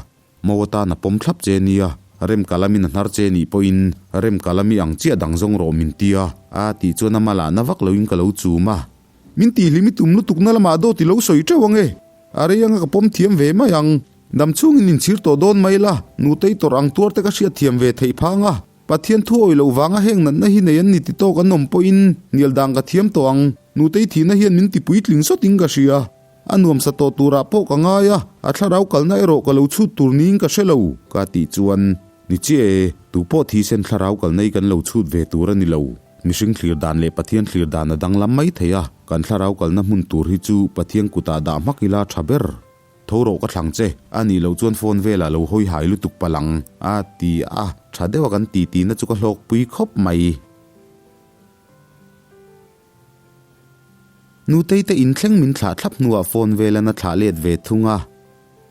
S1: Mo atan a pawm thlap che nia, rem ka lamin a hnar che nih pawhin rem ka lami ang chiah dang zawng rawh min tia a tih chuan a malah na vak loin ka lo chum a. Min tihhlim i tum lutuk na lamah dawt i lo sawi teuh ang e. A rei anga ka pawm thiam ve mai ang. Dam chhungin inchhir tawh dawn mai la, nutei tawrh ang tuar te ka hriat thiam ve theih phang a. Pathian thu awih loh vanga heng natna hi nei an ni ti tawk an awm pawhin hnial dan ka thiam tawh ang. Nutei thihna hian min ti puitling sawtin ka hria. A nuamsa tawh turah pawh ka ngai a, a thlarau kalna erawh ka lo chhut tur niin ka hre lo, ka tih chuan, Ni chiah e, tupawh thisen thlarau kalna hi kan lo chhut ve tur a ni lo. Mihring thlir dan leh Pathian thlir dan a danglam mai thei a, kan thlarau kalna hmun tur hi chu Pathian kutah dah hmak ila tha ber. Tho rawh ka thlang che, a nih loh chuan phone velah lo hawi hai lutuk palh ang, a ti a, tha deuha kan titi na chu ka hlawkpui khawp mai. Nutei te inthleng min thlah thlap hnuah phone velan a thlah let ve thung a.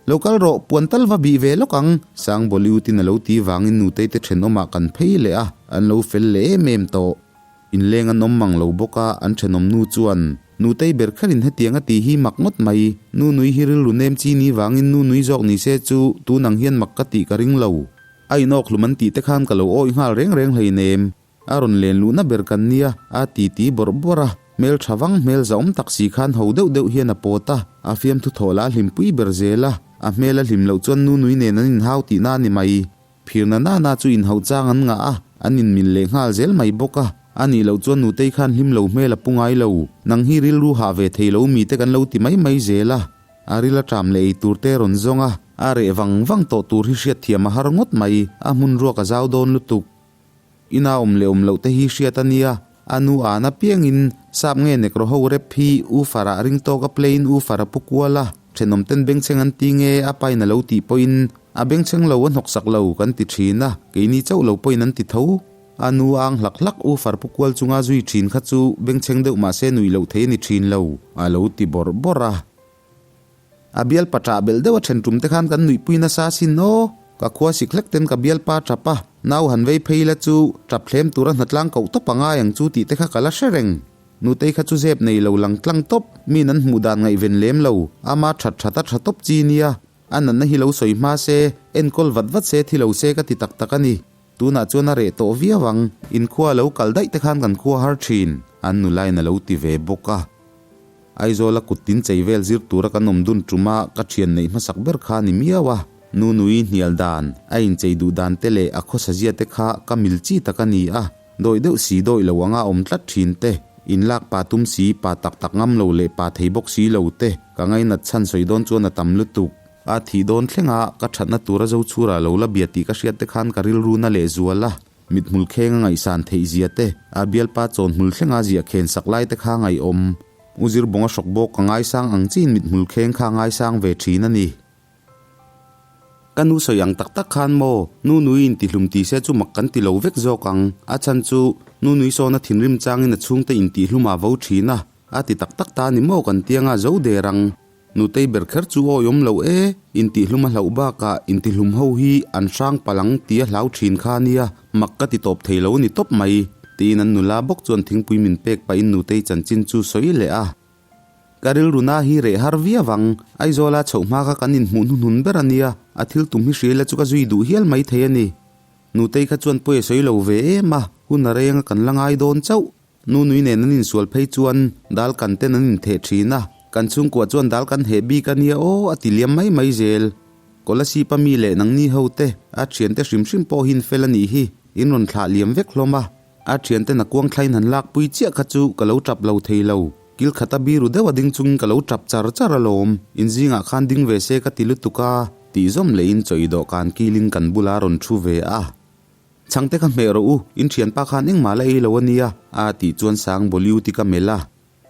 S1: Lo kal rawh, puan tal va bih ve lawk ang, Sang Bollywood-in a lo ti vangin Nutei te thenawmah kan phei leh a, an lo fel leh em em tawh. Inleng an awm mang lo bawk a, an thenawm nu chuan, Nutei ber kherin hetiang a tih hi mak ngawt mai, nu nui hi rilru nem chi ni vangin nu nui zawk ni se chu tun ang hian mak ka tih ka ring lo. A inawkhlum an tih te khan ka lo awih nghal reng reng hleinem. A rawn len luhna ber kan nia, a ti ti bawrh bawrh a. Hmel tha vang hmel zahawm tak si khan ho deuh deuh hian a pawt a, a fiamthu thawh lah a hlimpui ber zel a. A hmel a hlim loh chuan nu nui nen an inhau tihna a ni mai. Phirna nana chu inhauh chang an ngah a, an inmil leh nghal zel mai bawk a. A nih loh chuan nutei khan hlim lo hmel a pu ngai lo. Nang hi rilru hah ve thei lo mite kan lo ti mai mai zel a. A ril a ṭam leh ei tur te rawn zawng a, a reh vang vang tawh tur hi hriatthiam a har ngawt mai. A hmun ruak a zau dawn lutuk. Ina awm leh awm loh te hi hriat a nia. A nu an apiangin sap nge nekro ho rep hi U Farah ring tawk a play in U Farah pu kual a, thenawm ten bengchheng an ti nge a pain a lo tih pawhin a bengchheng lo a hnawksak lo kan ti thin a, keini chauh lo pawhin an ti tho. A nu a ang hlak hlak U Far pu kual chunga zui thin kha chu bengchheng deuh mahse nuih loh thei a ni thin lo, a lo ti bawrh bawrh a. A bialpa ṭah belh deuh a ṭhen ṭum te khan kan nuihpui nasa asin aw. Ka khua sik hlek ten ka bialpa ṭap a, nau han vei phei la chu ṭap thlem tura hnatlang koh tawp a ngai ang chu tih te kha ka la hre reng. Nutei kha chu zep nei lo lang tlang tawp, min an hmuh dan ngaihven lem lo, ama ṭhat ṭhat a ṭha tawp chi nia. A natna hi lo sawi hma se, enkawl vat vat se thi lo se ka ti tak tak a ni. Tunah chuan a reh tawh viau ang, inkhua a lo kal daih te khan kan khua har ṭhin, an nulain a lo ti ve bawk a. Aizawla kut tin chei vel zir tura kan awm dun ṭuma ka ṭhian neih hmasak ber kha a ni miau a. Nunui hnial dan, a inchei duh dan te leh a khawsazia te kha ka mil chi tak a ni a. Dawih deuh si dawih lo anga awm tlat ṭhin te, inlak pa tum si, pa tak tak ngam lo leh pa thei bawk si lo te, ka ngainat chhan sawi dawn chuan a tam lutuk. A thih dawn thlenga ka ṭhatna tura Zochhura lo la bia tih ka hriat te khan ka rilru na lehzual a. Mithmul kheng a ngaihsan theih zia te, a bialpa chawn hmul thlenga ziah khen sak lai te kha ngaihawm. U Zirbawnga hrawk bawk ka ngaisang ang chiin mithmul kheng kha ngaisang ve thin a ni. Ka nu sawi ang tak tak khan maw, nu nui in tihlum ti se chu mak kan ti lo vek zawk ang. A chhan chu, nu nui sawn a thinrim changin a chhungte in tihlum a vo thin a, a ti tak tak ta ni maw kan tianga zo der ang. Nutei ber kher chu awi awm lo e, intihlum a hlauh bakah intihlum ho hi an hrang palh ang tia hlau thin kha nia, mak ka ti tawp thei lo ni tawp mai, tiin an nula bawk chuan thingpui min pek pahin Nutei chanchin chu sawi leh a. Ka rilru na hi reh har viau ang, Aizawla chhoh hma kha kan inhmuh hnuhnun ber a nia, a thil tum hi hria ila chu ka zui duh hial mai thei a ni. Nutei kha chuan pawi a sawi lo ve em a, hun a reng a kan la ngai dawn chauh. Nunui nen an insual phei chuan dal kan ten an intheh thin a, kan chhungkua chuan dal kan heh bik a nia aw a ti liam mai mai zel. Kolasib a mi leh nangni ho te, a thiante hrim hrim pawh hi in fel a nih hi, in rawn thlah liam vek hlawm a. A thianten a kuang thlain han lak pui chiah kha chu ka lo tap lo thei lo. Kil khata biru deuh a ding chungin ka lo tap char char alawm, in zingah khan ding ve se ka ti lutuk a, tih zawm lehin chaw i dawhkan kilin kan bula rawn thu ve a. Chhangte kha hmeh rawh u, in thianpa khan engmah la ei lo a nia, a tih chuan sang Boliu ti ka melh a.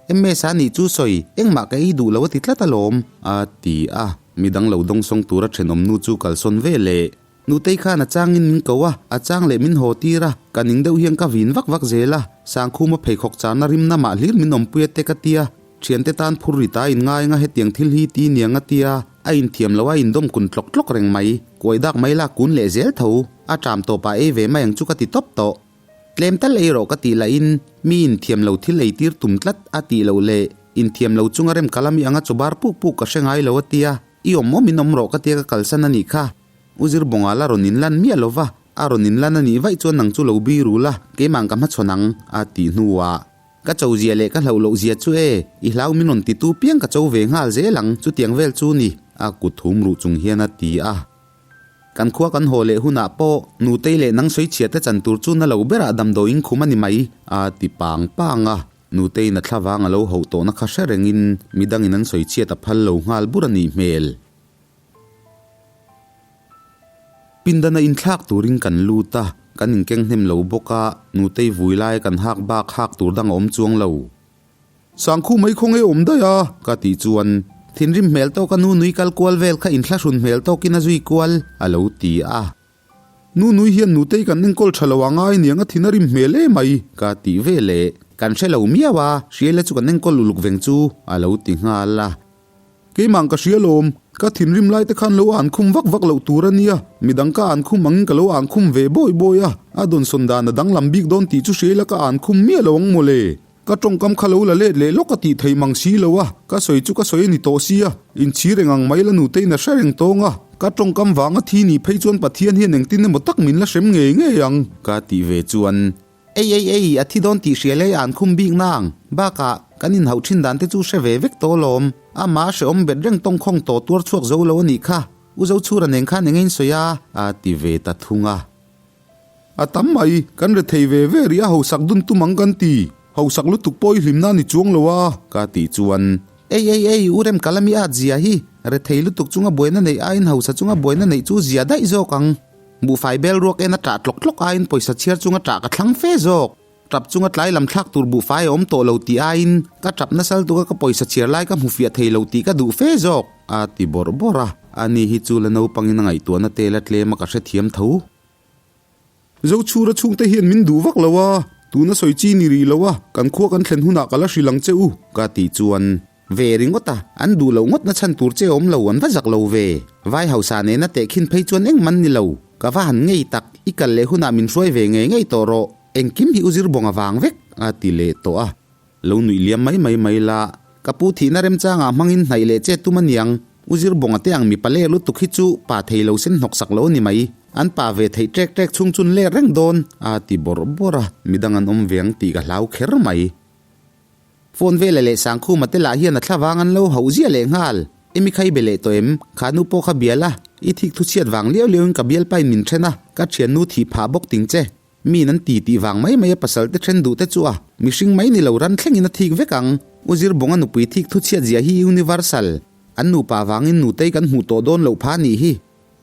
S1: MS a nih chu sawi, engmah ka ei duh lo a ti tlat alawm, a ti a. Midang lo dawngsawng tura thenawm nu chu kalsawn ve leh. Nutei khan a changin min ko a, a chang leh min haw tir a, ka ning deuh hian ka vin vak vak zel a. Sangkhuma pheikhawk charna rimna mah hlir min awmpui a te ka tia, thiante tan phur ri ta in ngai anga hetiang thil hi ti niang a tia, a inthiam lo a indawm kun tlawk tlawk reng mai, kuai dak mai la kun leh zel tho. A ṭam tawpah ei ve mai ang chu ka ti tawp tawh. Tlem tal ei rawh ka tih lahin mi inthiam lo thil ei tir tum tlat a tih loh leh inthiam lo chunga rem kal ami anga chawbar puk puk ka hre ngai lo a tia, i awm awm in awm rawh ka tia ka kalsan a nih kha. U Zirbawnga la rawn inlan miah lo va, a rawn inlan a nih vaih chuan nang chu lo bi ru la, keimah ka hmachhawn ang a tih hnuah ka cho zia leh ka hlauh loh zia chu e, i hlau min rawn titu piang ka cho ve nghal zel ang chutiang vel chu ni a kut thum ruh chung hian a ti a. Kan khua kan haw leh hunah pawh Nutei leh nang sawi chhiat te chan tur chu na lo berah damdawiin khum a ni mai, a ti pang pang a. Nuteiin a thlavang a lo hauh tawhna kha hre rengin midangin an sawi chhiat a phal lo nghal bur a nih hmel. Pindana inthlak turin kan lut a, kan inkeng hnem lo bawk a, Nutei vui lai kan hak bak hak tur dang a awm chuang lo. Sangkhu mai khaw nge awm daih a? ka tih chuan thinrim hmel tawka nu nui kal kual vel kha inthlahrun hmel tawkin a zui kual a lo ti a. Nu nui hian nutei kan enkawl tha lo a ngai niang a thin a rim hmel e mai ka tih ve leh kan hre lo miau a, hriaila chu kan enkawl uluk veng chu a lo ti nghal a. Keimah ka hria lawm, ka thinrim lai te khan lo ankhum vak vak loh tur a nia, midang ka ankhum angin ka lo ankhum ve bawi bawi a, a dawnsawn dan a danglam bik dawn tih chu hria ila ka ankhum miah lo ang mawle. Ka tawngkam kha lo la let leh lawk a tih theih mang si lo a, ka sawi chu ka sawi a ni tawh sia, inchhir eng ang mai la nuteiin a hre reng tawng a, ka tawngkam vanga thi nih phei chuan Pathian hian engtin emaw tak min la hrem ngei ngei ang. Ka tih ve chuan Ei ei ei, a thi dawn tih hria lei an khum bik nang. Bakah, kan inhauh thin dan te chu hre ve vek tawh alawm. Amah hrehawm bet reng tawng khawng tawh tuar chhuak zo lo a nih kha. U Zochhura nen khan eng in sawi a? A ti ve ta thung a. A tam mai, kan rethei ve ve rih a hausak dun tum ang kan ti. Hausak lutuk pawh i hlimna a ni chuang lo a, ka tih chuan. Ei ei ei, U Remkala mi at zia hi, rethei lutuk chunga buaina neih aiin hausa chunga buaina neih chu zia daih zawk ang. Buhfai bel ruak en a ṭah tlawk tlawk aiin pawisa chhiar chunga ṭah ka thlang fe zawk. Tap chunga tlai lam thlak tur buhfai a awm tawh lo tih aiin ka tap nasal tuk a ka pawisa chhiar lai ka hmu fiah thei lo tih ka duh fe zawk, a ti bawrh bawrh a. Ani hi chu la naupangin a ngaihtuahna tel a tlem a ka hrethiam tho. Zochhura chhungte hian min duh vak lo a, tuna sawi chi ni rih lo a, kan khua kan thlen hunah ka la hrilh ang che u, ka tih chuan. Ve ringawt a, an duh loh ngawt na chhan tur che awm lo, an va zak lo ve. Vai hausa nena tehkhin phei chuan engman ni lo, ka va han ngei tak, i kal leh hunah min hruai ve ngei ngei tawh rawh, engkim hi u zir bawng avang vek, a ti leh tawh a. Lo nuih liam mai mai mai la, ka pu thihna remchangah hmangin hnaih leh che tum aniang, u zir bawnga te ang mipa ler lutuk hi chu pa thei lo sen hnawk sak lo a ni mai, an pa ve theih ṭek ṭek chhung chun ler reng dawn, a ti bawrh bawrh a, midang an awm ve ang tih ka hlau kher mai. Phone vela leh Sangkhuma te lah hian a thlavang an lo hauh ziah leh nghal. Emi kha i be leh tawh em? Kha nu pawh kha bial a, i thik thu chhiat vang liau liau in ka bialpa in min then a, ka thiannu thih phah bawk ting che. Miin an ti tih vang mai mai a pasal te then duh te chu a, mihring mai ni lo ran thleng in a thik vek ang. U Zirbawnga nupui thik thu chhiat zia hi universal. An nupa vangin nutei kan hmuh tawh dawn loh pha nih hi.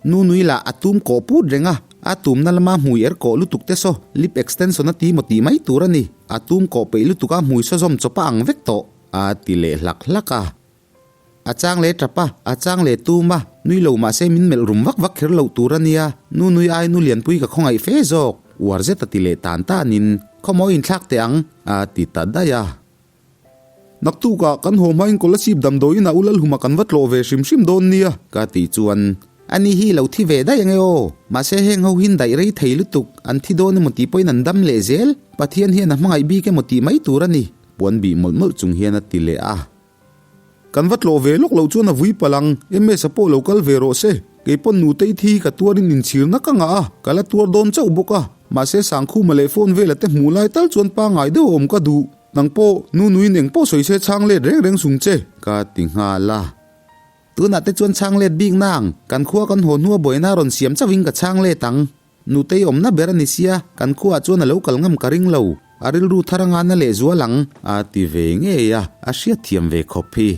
S1: Nu nui lah a tum kawh put reng a, a tumna lama hmui er kawh lutuk te saw lip extension a ti maw tih mai tur a ni, a tum kawh peih lutuk a hmui saw zawm chawp a ang vek tawh, a ti leh hlak hlak a. A chang leh tap a, a chang leh tum a, nui lo mahse min melh rum vak vak kher loh tur a nia, nu nui ai nu lianpui ka khawngaih fe zawk, uar zet a ti leh tan tanin, khawmawi inthlak teh ang, a ti ta daih a. Naktukah kan haw hmain Kolasib damdawiinah u Lalhuma kan va tlawh ve hrim hrim dawn nia, ka tih chuan, Ani hi lo thi ve daih ange aw, mahse heng ho hin daih rei thei lutuk, an thi dawn emaw tih pawhin an dam leh zel, Pathian hian a hmangaih bik emaw tih mai tur a ni, puan bih mawlh mawlh chung hian a ti leh a. Kan va tlawh ve lawk loh chuan a vui palh ang, MS-a pawh lo kal ve rawh se, kei pawn nutei thi ka tuarin inchhirna ka ngah a, ka la tuar dawn chauh bawk a, mahse Sangkhuma leh phone vela te hmuh lai tal chuan pangngai deuh a awm ka duh. Nang pawh nu nuin eng pawh sawi se chhang let reng reng sung che, ka ti nghal a. Tunah te chuan chhang let bik nang, kan khua kan haw hnua buaina rawn siam chauhin ka chhang let ang. Nutei awmna ber a ni sia, kan khuaah chuan a lo kal ngam ka ring lo, a rilru thar anga na lehzual ang, a ti ve ngei a, a hriatthiam ve khawp hi.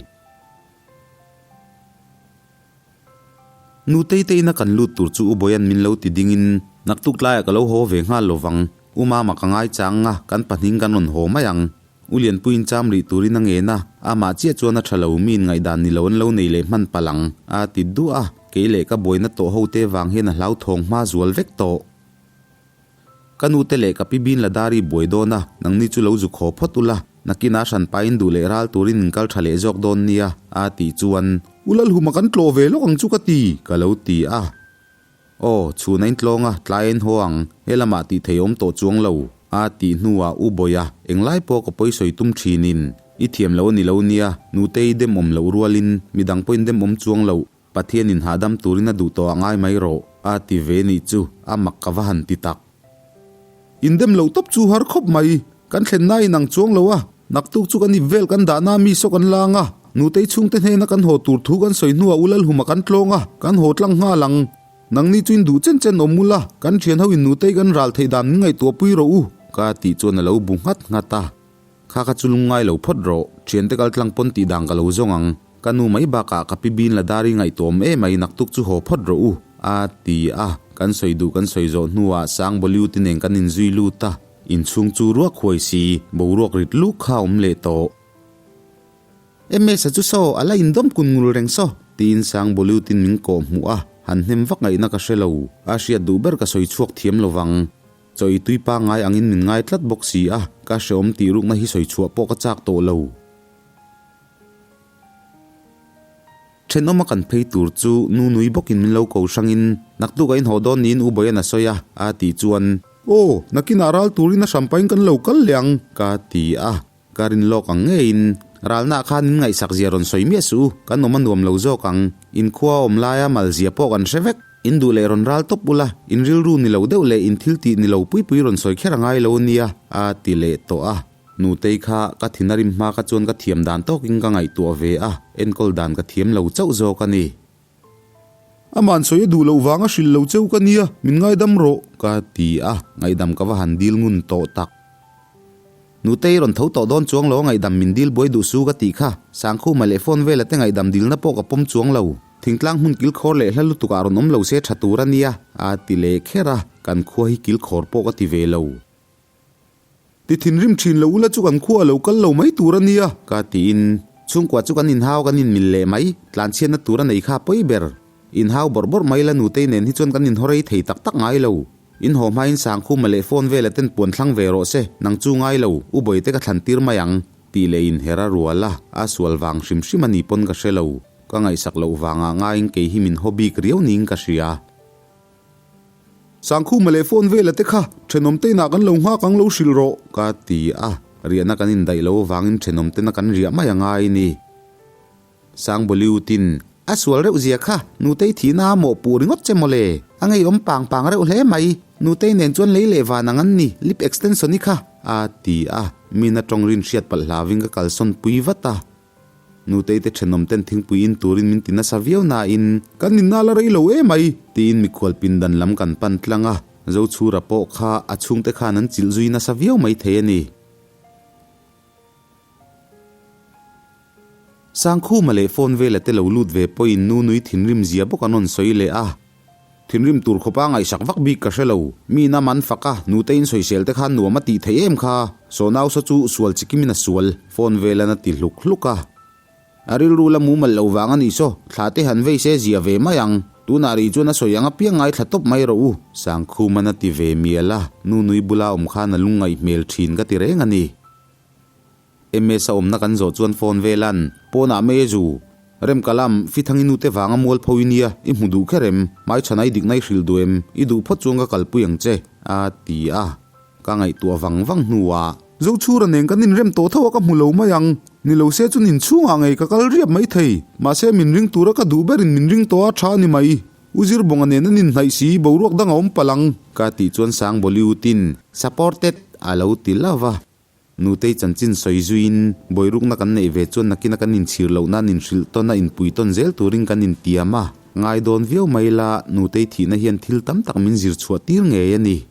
S1: Nutei te ina kan lut tur chu U Bawia'n min lo ti dingin, Naktuk tlaiah ka lo haw ve nghal lovang, U Mama ka ngai chang a, kan pahning kan rawn haw mai ang. U Lianpuiin cham rih turin a ngen a, amah chiah chuan a tha lo, miin ngaihdan ni lo an lo nei leh hman palh ang, a ti duah a, kei leh ka buaina tawh ho te vang hian a hlauthawng hma zual vek tawh. Ka nute leh ka pi bin la dari buai dawn a, nangni chu lo zu khaw phawt ula, nakinah hran pain duh leh ral turin in kal tha leh zawk dawn nia, a tih chuan. U Lalhuma kan tlawh ve lawk ang chu ka ti, ka lo ti a. Aw, chhun a intlawng a, tlai a inhaw ang, he lamah tih thei awm tawh chuang lo, a tih hnuah U Bawia, englai pawh ka pawi sawi tum thinin, i thiam lo a ni lo nia, nutei demawm loh rualin midang pawhin demawm chuang loh, Pathian in hahdam turin a duh tawh a ngai mai rawh, a ti ve nih chu, a mak ka va han ti tak. Indem lo tawp chu har khawp mai, kan thlenna in ang chuang lo a, naktuk chu kan ip vel kan dahna mi saw kan lang a, nutei chhungte hnena kan haw tur thu kan sawi hnuah u Lalhuma kan tlawng a, kan haw tlang nghal ang. Nangni chu in duh chen chen awm ula, kan thian ho in nutei kan ral theih dan min ngaihtuahpui rawh u, ka tih chuan a lo bu nghat nghat a. Kha kha chu lungngai lo phawt rawh, thiante kal tlang pawn tih dan ka lo zawng ang. Ka nu mai bakah ka pi bin la dari ngaihtuam em mai naktuk chu haw phawt rawh u, a ti a. Kan sawi duh kan sawi zawh hnuah Sang Boliuti nen kan inzui lut a, inchhung chu ruak huai si, boruak rit luk kha a awm leh tawh. MS-a chu saw, a la indawm kun ngul reng saw, tiin Sang Boliutin min kawh hmuh a, han hnem vak ngaihna ka hre lo, a hriat duh ber ka sawi chhuak thiam lovang. Chaw i tui pangngai angin min ngai tlat bawk si a, ka hreawm tih rukna hi sawi chhuah pawh ka chak tawh lo. Thenawma kan phei tur chu nu nui bawkin min lo ko hrangin, Naktuk a inhaw dawn niin U Bawian a sawi a, a tih chuan. Aw, nakinah ral turin a hrampain kan lo kal leh ang, ka ti a. Ka rin lawk ang ngeiin, ralna khan in ngaihsak zia rawn sawi miah suh u, kan awm a nuam lo zawk ang. In khua awm laia mal zia pawh kan hre vek. In duh leh rawn ral tawp ula, in rilru ni lo deuh leh in thil tih ni lo pui pui rawn sawi kher a ngai lo ania, a ti leh tawh a. Nutei kha ka thin a rim hma kha chuan ka thiam dan tawkin ka ngaihtuah ve a, enkawl dan ka thiam lo chauh zawk a ni. Aman sawi a duh loh vang a hrilh lo cheu ka nia, min ngaidam rawh, ka ti a, ngaihdam ka va han dil ngun tawh tak. Nutei rawn tho tawh dawn chuang lo a ngaihdam min dil buai duh su ka tih kha, Sangkhuma leh phone vela te ngaihdam dilna pawh ka pawm chuang lo. Thingtlang hmun kilkhawr leh hla lutuk ah rawn awm lo se tha tur a nia, a ti leh kher a, kan khua hi kilkhawr pawh ka ti ve lo. Ti thinrim thin lo ula chu kan khua a lo kal lo mai tur a nia, ka tiin chhungkua chu kan inhau kan inmil leh mai, tlanchhiatna tur a nei kha pawi ber. Inhau bawrh bawrh mai la nutei nen hi chuan kan inhaw rei thei tak tak ngai lo. In haw hmain Sangkhuma leh phone vela ten puan thlang ve rawh se, nang chu ngai lo, u Bawihte ka thlan tir mai ang, tih leh inher a rual a, a sual vang hrim hrim a ni pawn ka hre lo. Ka ngaihsak loh vangah ngaiin kei hi min haw bik riau niin ka hria. Sangkhuma leh phone vela te kha thenawm te inah kan lo nghak ang lo hrilh rawh, ka ti a, riahna kan indaih lo avangin thenawm tena kan riah mai a ngai ni. Sangboliutin, A sual reuh zia kha, Nutei thihna a mawhpuh ringawt che mawle, a ngeiawm pang pang reuh hle mai, Nutei nen chuan lei leh van ang an ni, lip extension i kha, a ti a, mina tawng rin hriat palh hlauvin ka kalsawn pui vat a. Nutei te thenawm ten thingpui in turin min ti nasa viau nain, Kan ninna la rei lo emai, tiin mikhual pindan lam kan pan tlang a, Zochhura pawh kha a chhungte khan an chilh zui nasa viau maithei a ni. Sangkhuma leh phone vela te lo lut ve pawhin nu nui thinrim zia bawk an rawn sawi leh a. Thinrim tur khawpa ngaihsak vak bik ka hre lo. Mi na man fak a, nute in sawisel te khan nuam a tih theih em kha. Sawnau saw chu sual chikimin a sual, phone velan a ti hluk hluk a. A rilru la mumal lo vang a nih saw, thla te han vei se zia ve mai ang. Tunah rih chuan a sawi ang apiang ngaithla tawp mai rawh u. Sangkhuman a ti ve mial a, nu nui bula awm khan a lungngaih hmel thin ka ti reng a ni. MS a awmna kan zawh chuan phone velan, Pawnah mei a zu. Rem kalam, Fithangi nute vanga mualpho i nia, i hmu duh kher em? Hmaichhana i dikna i hrilh duh em? I duh phawt chuan ka kalpui ang che, a ti a. Ka ngaihtuah vang vang hnuah. Zochhura nen kan inrem tawh tho a ka hmu lo mai ang. Ni lo se chu ninchhungah ngei ka kal riap mai thei. Mahse min ring tura ka duh berin min ring tawh a tha a ni mai. U Zirbawnga nen an inhnaih si, boruak dang a awm palh ang. Ka tih chuan Sangboliutin, Supported, a lo ti lova. Nutei chanchin sawi zuiin, Bawirukna kan neih ve chuan nakina kan inchhir loh nan inhrilh tawn a inpui tawn zel turin kan intiam a, ngai dawn viau mai la, Nutei thihna hian thil tam tak min zir chhuah tir ngei a ni.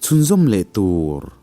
S1: Chhunzawm leh tur.